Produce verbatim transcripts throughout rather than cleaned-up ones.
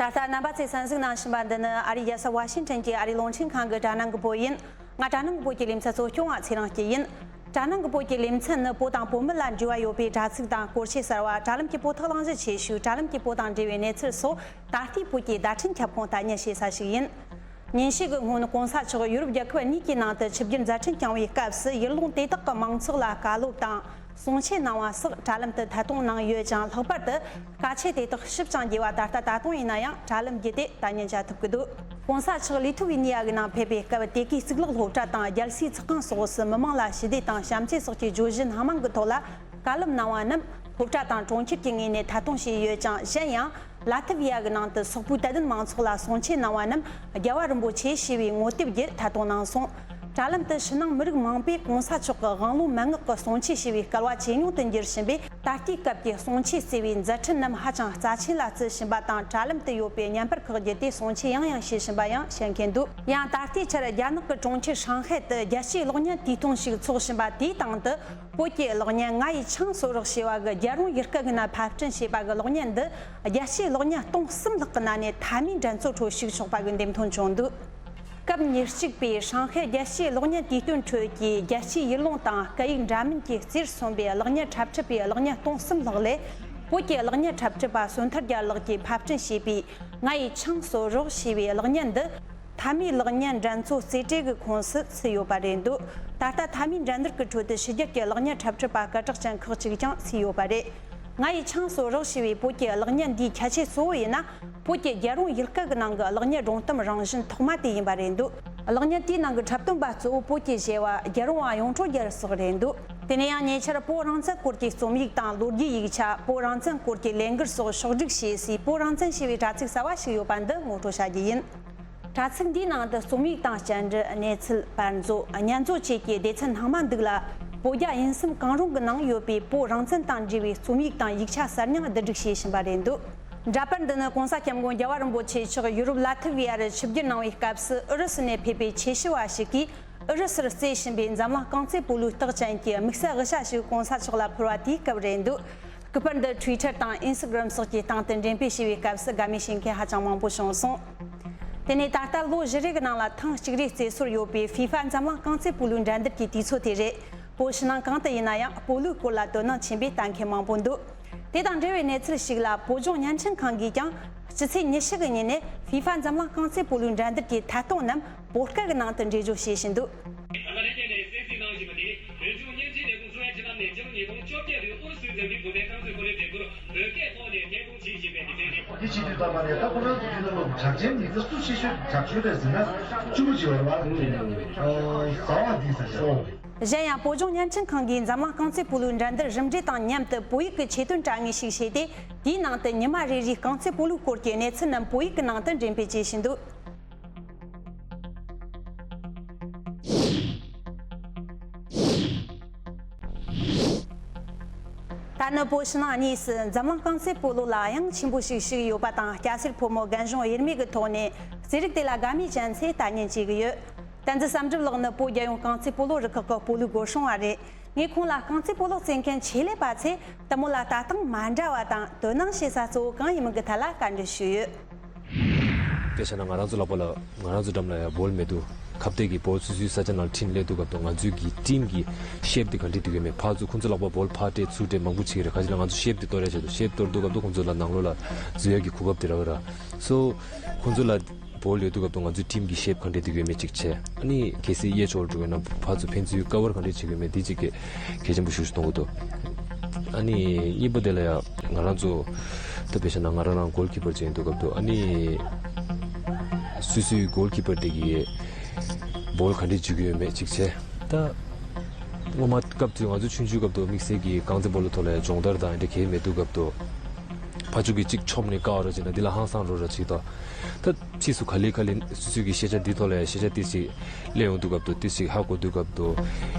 ད་ལྟ་རྣམ་པ་ཚོས་གསན་གཟིགས་གནང་བཞིན་པ་འདི་ནི་ཨ་རིའི་རྒྱལ་ས་ཝ་ཤིང་ཊོན་གྱི་ཨ་རིའི་རླུང་འཕྲིན་ཁང་གི་དྲ་སྣང་གི་བོད་ཡིན། ང་དྲ་སྣང་གི་བོད་ཀྱི་ལེ་ཚན་གཙོ་སྐྱོང་བ་ཚེ་རིང་སྐྱིད་ཡིན། དྲ་སྣང་གི་བོད་ཀྱི་ལེ་ཚན་ནི་བོད་དང་བོད་མི་ལ་འབྲེལ་བ་ཡོད་པའི་དྲ་ཚིགས་དང་སྐོར་ཆས་གསར་བ། དྲ་ལམ་གྱི་བོད་ཐོག་གླེང་གཞི་ཆེ་ཤོས། དྲ་ལམ་གྱི་བོད་དང་འབྲེལ་བའི་གནས་ཚུལ་སོགས་ད་ལྟའི་བོད་ཀྱི་བརྡ་འཕྲིན་ཁྱབ་ཁོངས་ལྟ་ཉན་བྱེད་ས་ཞིག་ཡིན། ཉིན་ཞིག་གི་སྔོན། གོང་ས་མཆོག་ཡུ་རོབ་རྒྱལ་ཁབ་གཉིས་ཀྱི་ནང་དུ་ཆིབས་བསྒྱུར་མཛད་འཕྲིན་བསྐྱངས་པའི་སྐབས་སུ། ཡུལ་ལུང་དེ་དག་གི་མང་ཚོགས་ལ་བཀའ་སློབ་དང་གསུང་ཆོས་གནང་བ་སོགས་དྲ་ལམ་དུ་ཐད་གཏོང་གནང་ཡོད་ཅིང་། ལྷག་པར་དུ་བཀའ་ཆོས་དེ་དག་ཞིབ་ཅིང་རྒྱས་པ་ད་ལྟ་ད་དུང་ཡིན་ན་ཡང་དྲ་ལམ་བརྒྱུད་དེ་ལྟ་ཉན་བྱ་ཐུབ་ཀྱི་འདུག་གོང་ས་མཆོག་ལི་ཐུ་ཝི་ནི་ཡ་གི་ནང་ཕེབས་པའི་སྐབས། དེ་གའི་གཙུག་ལག་སློབ་གྲྭ་དང་རྒྱལ་སའི་ཚོགས་ཁང་སོགས་སུ་མི་མང་ལ་ཞི་བདེ་དང་བྱམས་བརྩེ་སོགས་ཀྱི་བརྗོད་གཞི་སྣ་མང་གི་ཐོག་ལ་བཀའ་སློབ་གནང་བ་རྣམས་སློབ་གྲྭ་དང་གྲོང་ཁྱེར་གྱི་ངོས་ནས་ཐད་གཏོང་བྱས་ཡོད་ཅིང་། གཞན་ཡང་། ལ་ཐི་བི་ཡ་གི་ནང་དུ་སོག་པོའི་དད་ལྡན་མང་ཚོགས་ལ་གསུང་ཆོས་གནང་བ་རྣམས་རྒྱལ་བ་རིན་པོ་ཆེ་ཞེས་པའི་ངོ་དེབ་བརྒྱུད་ཐད་གཏོང་གནང་སོང་། དྲ་ལམ་དུ་ཕྱི་ནང་མི་རིགས་མང་པོས་གོང་ས་མཆོག་གི་དབང་ལུང་མན་ངག་གི་གསུང་ཆོས་ཞེས་པའི་སྐལ་བ་ཇེ་ཉུང་དུ་འགྱུར་བཞིན་པས། ད་ལྟའི་སྐབས་ཀྱི་གསུང་ཆོས་ཟེར་བའི་མཛད་འཕྲིན་རྣམས་ཧ་ཅང་རྩ་ཆེན་ལ་བརྩི་བཞིན་པ་དང་། དྲ་ལམ་དུ་ཡོད་པའི་བརྙན་པར་ཁག་བརྒྱུད་དེ་གསུང་ཆོས་ཡང་ཡང་བྱེད་བཞིན་པ་ཡང་བཤད་མཁན་འདུག་ཡང་ད་ལྟའི་ཆར་རྒྱ་ནག་གི་གྲོང་ཁྱེར་ཧྲང་ཧའེ་དུ་རྒྱལ་སྤྱིའི་གློག་བརྙན་དུས་སྟོན་ཞིག་འཚོགས་བཞིན་པ་དེའི་སྟེང་དུ། བོད་ཀྱི་གློག་བརྙན་ང་ཡི་ཆང་གསོ་རོགས་ཞེས་པ་གི་རྒྱལ་རོང་ཡུལ་སྐད་ཀྱི་ནང་ཕབ་སྐྲུན་བྱས་པ་གི་གློག་བརྙན་འདི་རྒྱལ་སྤྱིའི་གློག་བརྙན་སྟོང་གསུམ་ལྷག་གི་ནང་ནས་མཐའ་མའི་འགྲན་རྩོད་ཁྲོད་ཞུགས་ཆོག་པ་གི་འདེམས་ཐོན་བྱུང་འདུག་སྐབས་ཉེར་གཅིག་པའི་ཧྲང་ཧའེ་རྒྱལ་སྤྱིའི་གློག་བརྙན་དུས་སྟོན་ཁྲོད་ཀྱི་རྒྱལ་སྤྱིའི་ཡུལ་ལུང་དང་སྐད་ཡིག་འདྲ་མིན་གྱི་རྩིར་སོན་པའི་གློག་བརྙན་འཁྲབ་ཁྲིད་པའི་གློག་བརྙན་སྟོང་གསུམ་ལྷག་ལས། བོད་ཀྱི་གློག་བརྙན་འཁྲབ་ཁྲིད་པ་བསོད་ཐར་རྒྱལ་ལགས་ཀྱིས་ཕབ་སྐྲུན་བྱས་པའི་ང་ཡི་ཆང་གསོ་རོགས་ཞེས་པའི་གློག་བརྙན་འདི། མཐའ་མའི་གློག་བརྙན་འགྲན་རྩོད་རྩེ་གྲས་ཀྱི་ཁོངས་སུ་ཚུད་ཡོད་པ་རེད་འདུག་ད་ལྟ་མཐའ་མའི་འགྲན་བསྡུར་གྱི་ཁྲོད་དུ་ཕྱི་རྒྱལ་གྱི་གློག་བརྙན་འཁྲབ་ཁྲིད་པ་སྐད་གྲགས་ཅན་ཁག་ཅིག་ཀྱང་ཚུད་ཡོད་པ་རེད། ང་ཡི་ཆང་གསོ་རོགས་ཞེས་པའི་བོད་ཀྱི་གློག་བརྙན་འདིའི་ཁྱད་ཆོས་གཙོ་བོ་ཡིན་ན། བོད་ཀྱི་རྒྱལ་རོང་ཡུལ་སྐད་ཀྱི་ནང་གི་གློག་བརྙན་སྒྲུང་གཏམ་རང་བཞིན་ཐོག་མ་དེ་ཡིན་པ་རེད་འདུག་གློག་བརྙན་དེའི་ནང་གི་འཁྲབ་སྟོན་པ་གཙོ་བོ་བོད་ཀྱི་བྱ་བ་རྒྱལ་རོང་བ་གཡུང་དྲུང་རྒྱལ་སོགས་རེད་འདུག་དེ་ནས་ཡང་ཉེ་ཆར་བོད་རང་བཙན་སྐོར་གྱི་རྩོམ་ཡིག་དང་ལོ་རྒྱུས་ཡིག་ཆ། བོད་རང་བཙན་སྐོར་གྱི་ལས་འགུལ་སོགས་ཕྱོགས་བསྒྲིགས་བྱས་སའི་བོད་རང་བཙན་ཞེས་པའི་དྲ་ཚིགས་གསར་བ་ཞིག་ཡོད་པ་འདི་ངོ་སྤྲོད་བྱ་རྒྱུ་ཡིན། དྲ་ཚིགས་འདིའི་ནང་དུ་རྩོམ་ཡིག་དང་བཅར་འདྲི། གནས་ཚུལ། པར་མཛོད། བརྙན་མཛོད་བཅས་ཀྱི་སྡེ་ཚན་སྣ་མང་འདུག་ལ། བོད་རྒྱ་དབྱིན་གསུམ་གང་རུང་གི་ནང་ཡོད་པའི་བོད་རང་བཙན་དང་འབྲེལ་བའི་རྩོམ་ཡིག་དང་ཡིག་ཆ་གསར་རྙིང་བསྡུ་སྒྲིག་བྱེད་བཞིན་པ་རེད་འདུག་འདྲ་པར་འདི་ནི་༸གོང་ས་༸སྐྱབས་མགོན་རྒྱལ་བ་རིན་པོ་ཆེ་མཆོག་ཡུ་རོབ་ལ་ཐི་བི་ཡ་རུ་ཆིབས་བསྒྱུར་གནང་བའི་སྐབས་སུ་ཨུ་རུ་སུ་ནས་ཕེབས་པའི་ཆེད་ཞུ་བ་ཞིག་གིས་ཨུ་རུ་སུར་རྩེ་བཞིན་པའི་འཛམ་གླིང་རྐང་རྩེད་སྤོ་ལོའི་རྟགས་ཅན་གྱི་དམིགས་བསལ་དབུ་ཞྭ་ཞིག་༸གོང་ས་མཆོག་ལ་ཕུལ་བ་དེའི་སྐབས་རེད་འདུག་སྐུ་པར་འདི་Twitter་དང་Instagram་སོགས་ཀྱི་སྟེང་དུ་འགྲེམས་སྤེལ་བྱས་པའི་སྐབས་སུ་དགའ་མོས་བྱེད་མཁན་ཧ་ཅང་མང་པོ་བྱུང་སོང་། དེ་ནས་ད་ལྟ་ལོ་བཞི་རེ་གི་ནང་ལ་ཐེངས་གཅིག་རེ་རྩེ་སྲོལ་ཡོད་པའི་ཧྥི་ཧྥ་འཛམ་གླིང་རྐང་རྩེད་སྤོ་ལོའི་འགྲན་བསྡུར་གྱི་དུས་ཚོད་དེ་རེད། བོད་ཕྱི་ནང་གང་དུ་ཡིན་ན་ཡང་སྤོ་ལོའི་སྐོར་ལ་དོ་སྣང་ཆེན་པོས་ལྟ་མཁན་མང་པོ་འདུག་དེ་དང་འབྲེལ་བའི་གནས་ཚུལ་ཞིག་ལ། བོད་ལྗོངས་བརྙན་འཕྲིན་ཁང་གིས་ཀྱང་སྤྱི་ཚེས་ཉི་ཤུ་གི་ཉིན་ནས་ཧྥི་ཧྥ་འཛམ་གླིང་རྐང་རྩེད་སྤོ་ལོའི་འགྲན་བསྡུར་གྱི་ཐད་གཏོང་རྣམས་བོད་སྐད་ཀྱི་ནང་དུ་འགྲེལ་བརྗོད་བྱེད་བཞིན་འདུག་ད་ལྟ་རེ་འདུན་ནས་གསན་གཟིགས་གནང་བཞིན་པ་ནི། བོད་ལྗོངས་བརྙན་འཕྲིན་ལས་ཁུངས་གཙོ་བོའི་ཁྲིམས་ལམ་ནས་སྤྱི་ལོ་ཉིས་སྟོང་བཅོ་བརྒྱད་ལོའི་ཨུ་རུ་སུའི་འཛམ་གླིང་བོད་པའི་རྐང་རྩེད་སྤོ་ལོའི་འགྲན་བསྡུར་བོད་སྐད་ཐོག་ནས་ཐད་གཏོང་བྱེད་བཞིན་པའི་དེ་བརྟེན་རེད། དེ་བྱེད་དུས་ཙམ་པ་ནས་ད་ཁོ་རང་ཚོ་ཁྱོད་ཚོ་གྲགས་ཅན་མི་སྣ་སུ་ཆེ་ཤོས་གྲགས་ཆོད་རེད་ཟེར་ན་བཅུ་པོ་བྱེད་པ་རེད་བ། ཨོ། ཟ་བ་འདི་ཟ་ཤོག་གཞན་ཡང་བོད་ལྗོངས་བརྙན་འཕྲིན་ཁང་གིས་འཛམ་གླིང་རྐང་རྩེད་སྤོ་ལོའི་འགྲན་བསྡུར་རིམ་གྲས་དང་མཉམ་དུ་བོད་ཡིག་གི་ཆེད་དོན་དྲ་ངོས་ཤིག་བྱས་ཏེ། དེའི་ནང་དུ་ཉི་མ་རེ་རེའི་རྐང་རྩེད་སྤོ་ལོའི་སྐོར་གྱི་གནས་ཚུལ་རྣམས་བོད་ཡིག་གི་ནང་དུ་འགྲེམས་སྤེལ་བྱེད་བཞིན་འདུག་ད་ནི་བོད་ཕྱི་ནང་གཉིས་སུ་འཛམ་གླིང་རྐང་རྩེད་སྤོ་ལོ་ལ་དབྱངས་ཆེན་པོ་ཞིག་ཞུགས་ཡོད་པ་དང་། སྐྱ་སེར་ཕོ་མོ་རྒན་གཞོན་དབྱེར་མེད་ཀྱི་ཐོག་ནས་རྩེད་རིགས་དེ་ལ་དགའ་མོས་ཅན་ཚོས་ལྟ་ཉན་བྱེད་ཀྱི་ཡོད། བསྟན་འཛིན་བསམ་གྲུབ་ལགས་ནི་བོད་རྒྱལ་ཡོངས་རྐང་རྩེད་སྤོ་ལོ་རུ་ཁག་གི་སྤོ་ལོའི་སྒོ་སྲུང་བ་རེད། ངས་ཁོང་ལ་རྐང་རྩེད་སྤོ་ལོ་རྩེད་མཁན་ཆེད་ལས་པ་ཚོས་དེ་མོ་ལ་ལྟ་སྟངས་མ་འདྲ་བ་དང་དོ་སྣང་བྱེད་ས་གཙོ་བོ་གང་ཡིན་མིན་གྱི་ཐད་ལ་བཀའ་འདྲི་ཞུས་ཡོད། དཔེ་བཞག་ན་ང་རང་ཚོ་ལག་པ་ལ་ང་རང་ཚོ་འགྲམ་ལ་ཡང་བོལ་མེད་དུས་ཁ་གཏད་ཀྱི་བོལ་སོ་སོའི་ས་ཆ་ནང་ལ་ཁྲིད་སླེབས་དུས་སྐབས་དུ་ང་ཚོའི་གི་ཊིམ་གི་ཤེབ་དེ་ག་འདྲས་འདུག་གི་མེད། ཕར་ཚུར་ཁོང་ཚོ་ལག་པ་བོལ་ཕར་སྤྲད་ཚུར་སྤྲད་མང་པོ་བྱེད་ཀྱི་རེད། ཁ་ཅིག་ལ་ང་ཚོ་ཤེབ་དེ་གཏོར་ཡ་བྱེད་དུས་ཤེབ་གཏོར་དུས་སྐབས་དུ་ཁོང་ཚོ་ལ་ནང་ལོགས་ལ་འཛུལ་ཡ་གི་གོ་སྐབས་དེ་རག་གི་ར། སོ་ཁོང་ཚོ་ལ་བོལ་ཡོད་དུས་སྐབས་དུ་ང་ཚོའི་ཊིམ་གི་ཤེབ་ག་འདྲས་འདུག་གི་མེད་ཅིག་བྱས། ཨ་ནི་གལ་སྲིད་གཡས་ཕྱོགས་འགྲོ་གི་ན་ཕར་ཚུར་ཕན་ཚུན་ཀ་བར་ག་འདྲས་བྱེད་ཀྱི་མེད་དེ་ཅིག་གི་གལ་ཆེན་པོ་ཞེ་པོ་ཞིག་མཐོང་གི་འདུག་ཨ་ནི་གཉིས་པ་དེ་ལ་ཡང་ང་རང་ཚོ་ད་དཔེ་བཞག་ན་ང་རང་རང་གོལ་ཀི་པར་ཅིག་ཡིན་དུས་སྐབས་དུ་ཨ་ནི་སོ་སོའི་གོལ་ཀི་པར་དེ་གིས་བོལ་ག་འདྲས་འཇུག་གི་ཡོད་མེད་ཅིག་བྱས། ད་སྔོན་མ་སྐབས་དུས་ང་ཚོ་ཆུང་ཆུང་སྐབས་དུ་དམིགས་བསལ་གྱི་རྐང་རྩེད་སྤོ་ལོ་ཐོག་ལ་ཡང་སྦྱོང་བརྡར་དང་འདྲ་གལ་མེད་དུས་སྐབས་དུ་ཕར་ཕྱོགས་ཀྱི་གཅིག་ཆོབ་ནས་བཀག་རོགས་བྱས་ན་འདི་ལ་ཧང་སང་རོགས་ར་ཅིག་དང་། ད་ཕྱིས་སུ་ག་ལེ་ག་ལེ་སོ་སོའི་གི་ཤེས་བྱ་འདི་ཐོག་ལ་ཡང་ཤེས་བྱ་ཏིས་ཅིག་སླེབས་ཡོང་དུས་སྐབས་དུ་ཏིས་ཅིག་ཧ་གོ་དུས་སྐབས་དུ་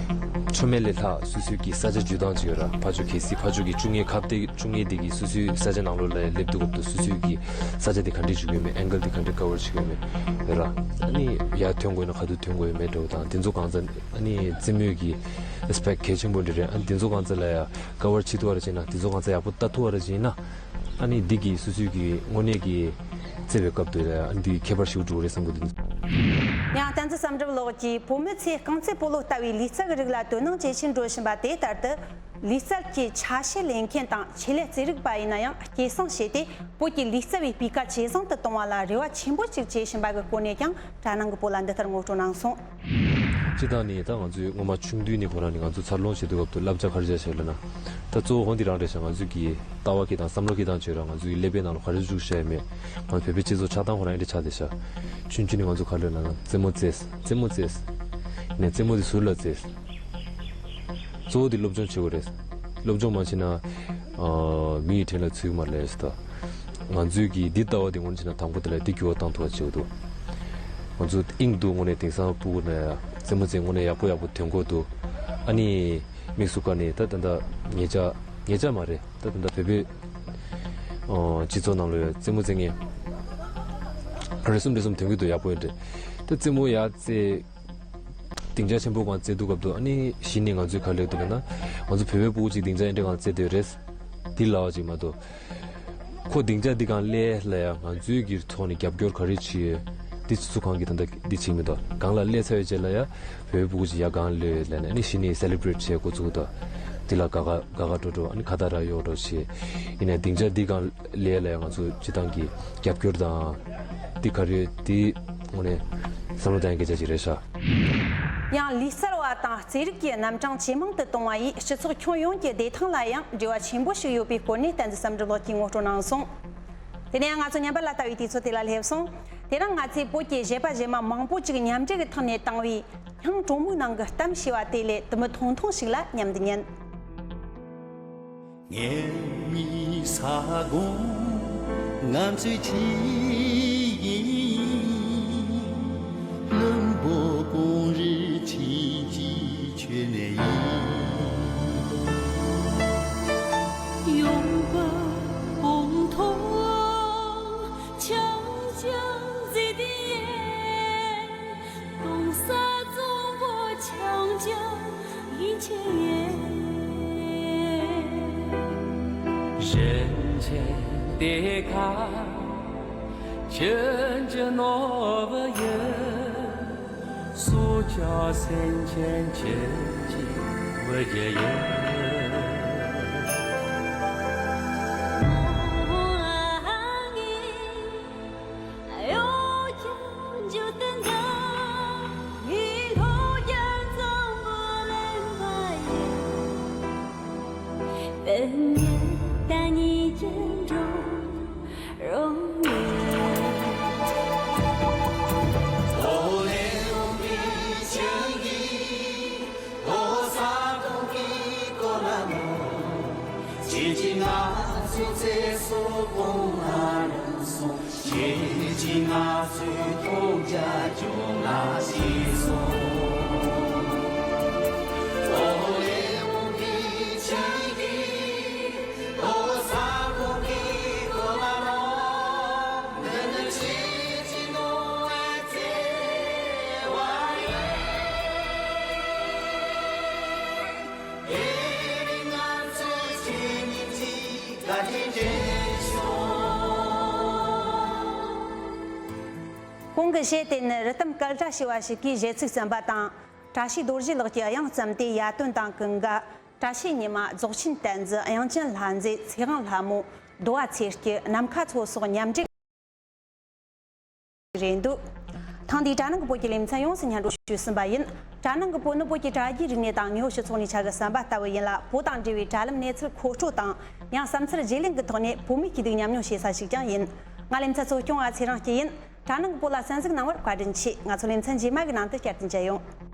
ཆོ་མེད་ལས་ལྷག་སོ་སོའི་གི་ས་ཆ་འཇུ་སྟངས་ཅིག་ཡོད་ར། ཕར་ཕྱོགས་གལ་སྲིད་ཕར་ཕྱོགས་ཀྱི་བཅུ་གཉིས་ཁ་གཏད་བཅུ་གཉིས་དེ་གི་སོ་སོའི་ས་ཆ་ནང་ལོགས་ལ་སླེབས་དུས་སྐབས་དུ་སོ་སོའི་གི་ས་ཆ་དེ་ག་འདྲས་འཇུ་གི་ཡོད་མེད། ཨེང་གལ་དེ་ག་འདྲས་ཀ་བར་བྱེད་ཀྱི་ཡོད་མེད་ར། ཨ་ནི་ཡར་ཐོན་དགོས་ན་ག་དུས་ཐོན་དགོས་ཡོད་མེད་འདྲ་བོ་དང་དེ་ཚོ་གང་ཚ་ཨ་ནི་རྩེད་མོའི་གི་སི་པེག་གལ་ཆེན་པོ་འདྲ་རེད། ཨ་ནི་དེ་ཚོ་གང་ཚ་ལ་ཡང་ཀ་བར་བྱེད་ཐུབ་པ་ར་བྱས་ན་དེ་ཚོ་གང་ཚ་ཡག་པོ་ལྟ་ཐུབ་པ་ར་བྱས་ན། ཨ་ནི་འདི་གི་སོ་སོའི་གི་དངོས་གནས་ཀྱི་ བརྩེ་བའི་སྐབས་དེ་ལ་ཨ་ནི་འདི་ཁྱད་པར་ཞིག་འགྲོ་གི་རེད་བསམ་གི་འདུག། ཡང་བསྟན་འཛིན་བསམ་གྲུབ་ལགས་ཀྱིས་བོད་མི་ཚོས་རྐང་རྩེད་སྤོ་ལོ་ལྟ་བུའི་ལུས་རྩལ་གྱི་རིགས་ལ་དོ་སྣང་ཇེ་ཆེར་འགྲོ་བཞིན་པ་དེ་ལྟར་དུ། ལུས་རྩལ་གྱི་ཆ་ཤས་ལེན་མཁན་དང་ཆེད་ལས་རྩེད་རིགས་པ་ཡིན་ན་ཡང་སྐྱེད་སྲིང་བྱས་ཏེ། བོད་ཀྱི་ལུས་རྩལ་བའི་སྤུས་ཀ་ཇེ་བཟང་དུ་གཏོང་བ་ལ་རེ་བ་ཆེན་པོ་ཞིག་བྱེད་བཞིན་པ་གི་སྐོར་ནས་ཀྱང་དྲ་ནང་གི་བོད་ལ་འདི་ལྟར་ངོ་སྤྲོད་གནང་སོང་། སྤྱིར་བཏང་ནི་ད་ང་ཚོའི་སྔོན་མ་ཆུང་དུས་ནས་ཁོ་རང་ནི་ང་ཚོ་འཚར་ལོངས་བྱེད་དུས་སྐབས་དུ་བསླབ་བྱ་ག་རེ་བྱས་བྱས་ལབ་ན། ད་གཙོ་བོ་འོ་འདི་རང་རེད་ཤག། ང་ཚོའི་གི་ལྟ་བ་གི་དང་བསམ་བློ་གི་དང་བྱས་ར་ང་ཚོའི་ཀླད་པའི་ནང་ལ་ག་རེ་བཅུག་བྱས་མེད། ང་ཚོ་བོད་པའི་སྤྱི་ཚོགས་ཆགས་སྟངས་ཁོ་རང་ཨེ་འདྲ་ཆགས་བསྡད་ཤག། ཆུང་ཆུང་ནས་ང་ཚོ་ག་རེ་ལབ་ན་རྩེད་མོ་རྩེས་རྩེད་མོ་རྩེས། ནས་རྩེད་མོ་དེ་ཟུར་ལ་རྩེས། གཙོ་བོ་དེ་སློབ་སྦྱོང་བྱེད་དགོས་རེད། སློབ་སྦྱོང་མ་བྱས་ན་ཨ་མི་ཡི་དྲིན་ལ་ཚིག་མ་ལས་ཟེར་ད། ང་ཚོས་ཀྱིས་འདི་ལྟ་བ་དེ་ངོ་ནས་བྱས་ན་དང་པོ་དེ་ལ་འདི་འགྱུར་བ་བཏང་ཐུབ་པ་བྱེད་དགོས་འདུག། ང་ཚོ་དབྱིངས་འདུག་དངོས་གནས་དེང་སང་ཕྲུ་གུ་ན་ཡ་རྩེད་མོ་རྩེ་དངོས་གནས་ཡག་པོ་ཡག་པོ་ཐོན་གྱི་འདུག། ཨ་ནི་དམིགས་སུ་བཀར་ནས་ད་ད་ད་ཉེ་ཆར་ཉེ་ཆར་མ་རེད། ད་ད་ད་བོད་པའི་ཨ་སྤྱི་ཚོགས་ནང་ལ་ཡ་རྩེད་མོ་རྩེ་མཁན་རེ་ཟུང་རེ་ཟུང་ཐོན་གྱི་འདུག། ཡག་པོ་ཡོད་འདྲ། ད་རྩེད་མོ་ཡ་རྩེ། སྡིངས་ཆ་ཆེན་པོ་སྒང་རྩེ་དུས་སྐབས་དུ་ཨ་ནི་གཞི་ནས་ང་ཚོའི་ག་རེ་ལབ་འདུག་ལབ་ན། ང་ཚོ་བོད་པའི་ཕྲུ་གུ་ཅིག་སྡིངས་ཆ་ཨེ་འདྲ་སྒང་རྩེ་བསྡད་ཡོད་རེད། འདི་ལབ་པ་ཅིག་མ་གཏོགས། ཁོ་སྡིངས་ཆ་འདི་སྒང་སླེབས་ལ་ཡ་ང་ཚོའི་གི་ཐོག་ནས་རྒྱབ་སྐྱོར་ག་རེ་བྱེད། འདི་སུ་གང་གི་ད་ལྟ་འདི་བྱེད་མི་འདུག། སྒང་ལ་སླེབས་ཚར་བའི་རྗེས་ལ་ཡ་བོད་པའི་ཕྲུ་གུ་ཅིག་ཡ་སྒང་སླེབས་ལབ་ནས་ཨ་ནི་གཞི་ནས་སེ་ལེ་བྷི་རེཊ་བྱེད་འགོ་བཙུགས་འདུག། འདི་ལ་དགའ་དགའ་དགའ་དགའ་སྤྲོ་སྤྲོ་ཨ་ནི་ཁ་བརྡ་ར་གཡོག་འགྲོ་བྱེད། ཡིན་ནའི་སྡིངས་ཆ་འདི་སྒང་ལས་ལ་ཡང་ང་ཚོ་སྤྱི་བཏང་གི་རྒྱབ་སྐྱོར་དང་། འདི་ག་རེ་འདི་དངོས་གནས་བསམ་བློ་གཏོང་ཡ་སྐད་ཆ་ཅིག་རེད་ཤག། ཡང་ལུས་རྩལ་བ་དང་རྩེད་རིགས་ཀྱི་རྣམ་གྲངས་ཇེ་མང་དུ་གཏོང་བ་ཡིས་སྤྱི་ཚོགས་ཁྱོན་ཡོངས་ཀྱི་བདེ་ཐང་ལ་ཡང་འབྲེལ་བ་ཆེན་པོ་ཞིག་ཡོད་པའི་སྐོར་ནས་བསྟན་འཛིན་བསམ་གྲུབ་ལགས་ཀྱིས་ངོ་སྤྲོད་གནང་སོང་། དེ་ནས་ང་ཚོ་ཉམས་པ་ལ་ལྟ་བའི་དུས་ཚོད་དེ་ལ་སླེབས་སོང་། དེ་རིང་ང་ཚོས་བོད་ཀྱི་གཞས་པ་གཞས་མ་མང་པོ་ཅིག་མཉམ་འབྲེལ་གྱི་ཐོག་ནས་བཏང་བའི་སྙིང་གྲོགས་མོའི་ནང་གི་གཏམ་ཞེས་པ་དེ་ལས་དུམ་བུ་ཐུང་ཐུང་ཞིག་ལ་མཉམ་དུ་ཉན། ངེད་གཉིས་ས་དགོང་ང་ཚོའི་ཁྱིམ་ཡིན། བློན་པོ་ཀོང་རི་ཁྱིམ་གྱི་ཆོས་ནས་ཡིན། ཡོང་འབབ་སྤུངས་ཐོག་ཆང་ཆང་ཟེར་དེ། གདུང་ས་གཙང་པོ་ཆང་ཆང་ཡིན་ཆེ་ཡེ། གཞན་ཆེན་དེ་ཁ་ཁྱོད་ཀྱི་ནོར་བུ་ཡིན། སུ་ཆ་སེམས་ཅན་ཁྱོད་ཀྱི་བུ་རྒྱུད་ཡིན། གོང་གི་གཞས་དེ་ནི་རི་ཐུམ་སྐད་སྒྲ་ཞེས་པ་ཞིག་གིས་གཞས་ཚིག་བརྩམས་པ་དང་། བཀྲ་ཤིས་རྡོ་རྗེ་ལགས་ཀྱིས་དབྱངས་བརྩམས་ཏེ་ཡར་ཐོན་དང་ཀུན་དགའ། བཀྲ་ཤིས་ཉི་མ། རྫོགས་ཆེན་བསྟན་འཛིན། དབྱངས་ཅན་ལྷ་མཛེས། ཚེ་དབང་ལྷ་མོ། རྡོ་བ་ཚེ་སྐྱིད། ནམ་མཁའ་མཚོ་སོགས་མཉམ་འབྲེལ་རེད་འདུག། ཐེངས་འདིའི་དྲ་ནང་གི་བོད་ཀྱི་ལེ་ཚན་ཡོངས་སུ་སྙན་སྒྲོན་ཞུས་ཟིན་པ་ཡིན། དྲ་ནང་གི་བོད་ནི་བོད་ཀྱི་དྲ་རྒྱའི་རིག་གནས་དང་དངོས་ཡོད་སྤྱི་ཚོགས་གཉིས་ཆ་གི་ཟམ་པ་ལྟ་བུ་ཡིན་ལ། བོད་དང་འབྲེལ་བའི་དྲ་ལམ་གནས་ཚུལ་མཁོ་སྤྲོད་དང་། ཡང་བསམ་ཚུལ་བརྗེ་ལེན་གྱི་ཐོག་ནས་བོད་མིའི་སྐྱིད་སྡུག་མཉམ་མྱོང་བྱེད་ས་ཞིག་ཀྱང་ཡིན། ང་ལེ་ཚན་གཙོ་སྐྱོང་བ་ཚེ་རིང་སྐྱིད་ཡིན། དྲ་ནང་གི་བོད་ལ་གསན་གཟིགས་གནང་བར་བཀའ་དྲིན་ཆེ། ང་ཚོ་ལེ་ཚན་རྗེས་མ་གི་ནང་དུ་བསྐྱར་དུ་མཇལ་ཡོང་།